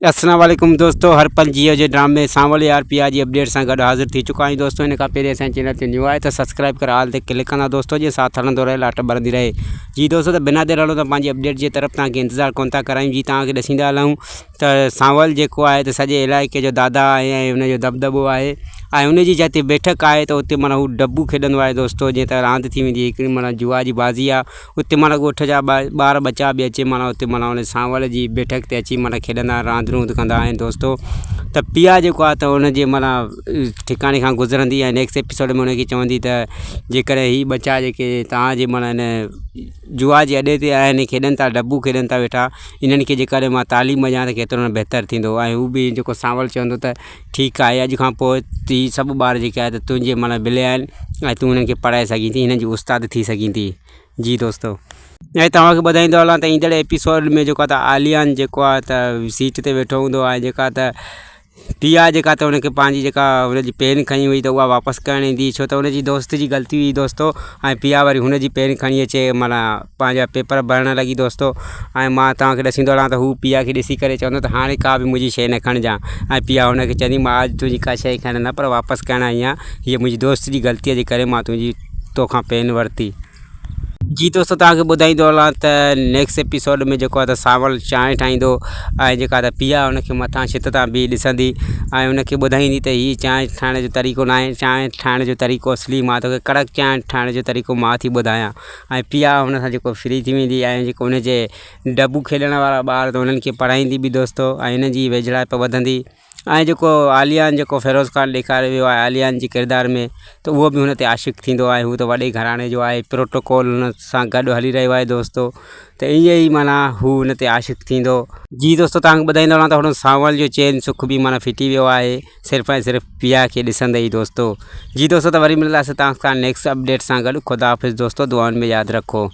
اسلام عليڪم دوستو هر پل جيئو جي ڊرامي سانول يار پيا جي اپڊيٽ سان گڏ حاضر ٿي چڪا آهيون دوستو ان کان پهرين اسان چينل تي نيو آهي ته سبسڪرائب ڪري آل تي ڪلڪ ڪندا دوستو جي ساٿ هلندو رهي لاٽ ٻرندي رهي جي دوستو ته بنا دير هلو ته پنهنجي اپڊيٽ جي طرف توهان کي انتظار ڪون ٿا ڪرايون جي توهان کي ڏسيندا هلون ته سانول جيڪو آهي ته سڄي علائقي جو دادا آهي ۽ ان جو دٻدٻو آهي ۽ ان جي جتي بيٺڪ آهي ته اتي معنيٰ هو ڊبو کيڏندو آهي دوستو جيئن ته راند ٿي ويندي هڪڙي معنيٰ جوا جي بازي آهي اتي معنيٰ ڳوٺ جا ٻار ٻچا به اچي معنيٰ اتي معنيٰ ان سانول جي بيٺڪ تي اچي معنيٰ کيڏندا راند روند ڪندا آهن دوستو ته پيا جيڪو آهي ته ان جي معنيٰ ٺڪاڻي کان گذرندي ۽ نيڪسٽ ايپيسوڊ ۾ ان کي چوندي ته جيڪڏهن هي ٻچا جيڪي توهان جي معنيٰ ان جوا جي اڏي تي آيا آهن کيڏن ٿا ڊبو کيڏن ٿا ويٺا انهن کي جيڪڏهن مان تعليم ڏيان ته ڪيترو نه بهتر ٿيندو ۽ هو به جيڪو سانول چوندو ته ٺيڪ آهي اڄ کان پوء هي سڀ ٻار جيڪي آهي ته تنهنجي معنيٰ بلي آهن ۽ تون انهن کي پڙهائي سگهين ٿي هنن جي استاد ٿي سگهين ٿي جي دوستو. ۽ توهان کي ٻڌائيندو هلان ته ايندڙ ايپيسوڊ ۾ جيڪو آهي ته عاليان جيڪو آهي ته سيٽ تي ويٺو هوندو آهي جيڪا ته پيا جيڪا ته هن کي پنهنجي جيڪا هن جي پين کنئي هئي ته اها واپس ڪرڻ ايندي ڇو ته هن جي دوست جي غلطي هئي دوستو ۽ پيا وري هن جي پين کڻي اچي معنيٰ پنهنجا پيپر ڀرڻ لڳي دوستو ۽ مان توهان کي ڏسيندو رهان ته هو پيا کي ڏسي ڪري چوندو ته هاڻي ڪا به منهنجي شيء نه کڻجان ۽ پيا هن کي چوندي مان اڄ تنهنجي ڪا شيء کڻڻ نه پر واپس ڪرڻ آئي آهيان هيء منهنجي دوست جي غلطيء جي ڪري مان تنهنجي توکان پين ورتي. جي دوستو توهان کي ٻڌائيندو هلان ته نيڪسٽ ايپيسوڊ ۾ جيڪو آهي ته سانول چانهه ٺاهيندو ۽ جيڪا ته پيا هن کي مٿان ڇت تان بيهي ڏسندي ۽ هن کي ٻڌائيندي ته هي چانهه ٺاهڻ جو طريقو ناهي چانهه ٺاهڻ جو طريقو اصلي مان توکي ڪڙڪ چانهه ٺاهڻ جو طريقو مان ٿي ٻڌايان ۽ پيا هن سان جيڪو فري ٿي ويندي ۽ جيڪو هن جي ڊبو کيڏڻ وارا ٻار ته انهن کي پڙهائيندي به دوستو ۽ هن جي ويجهڙائپ وڌندي ۽ جيڪو عاليان جيڪو فيروز خان ڏيکاريو ويو آهي عاليان جي ڪردار ۾ ته اهو به هن تي عاشق ٿيندو آهي هو ته وڏي گهراڻي جو آهي پروٽوڪول هن سان گڏ هلي رهيو آهي دوستو ته ائين ئي معنيٰ هو هن تي عاشق ٿيندو. جي دوستو توهان کي ٻڌائيندو هلان ته هن سانول جو چين سک به معنيٰ ڦٽي ويو آهي صرف ۽ صرف پيا کي ڏسندي ئي دوستو جي دوستو ته وري ملنداسين توهان سان نيڪسٽ اپڊيٽ سان گڏ خدا حافظ دوستو دعائن ۾ ياد رکو.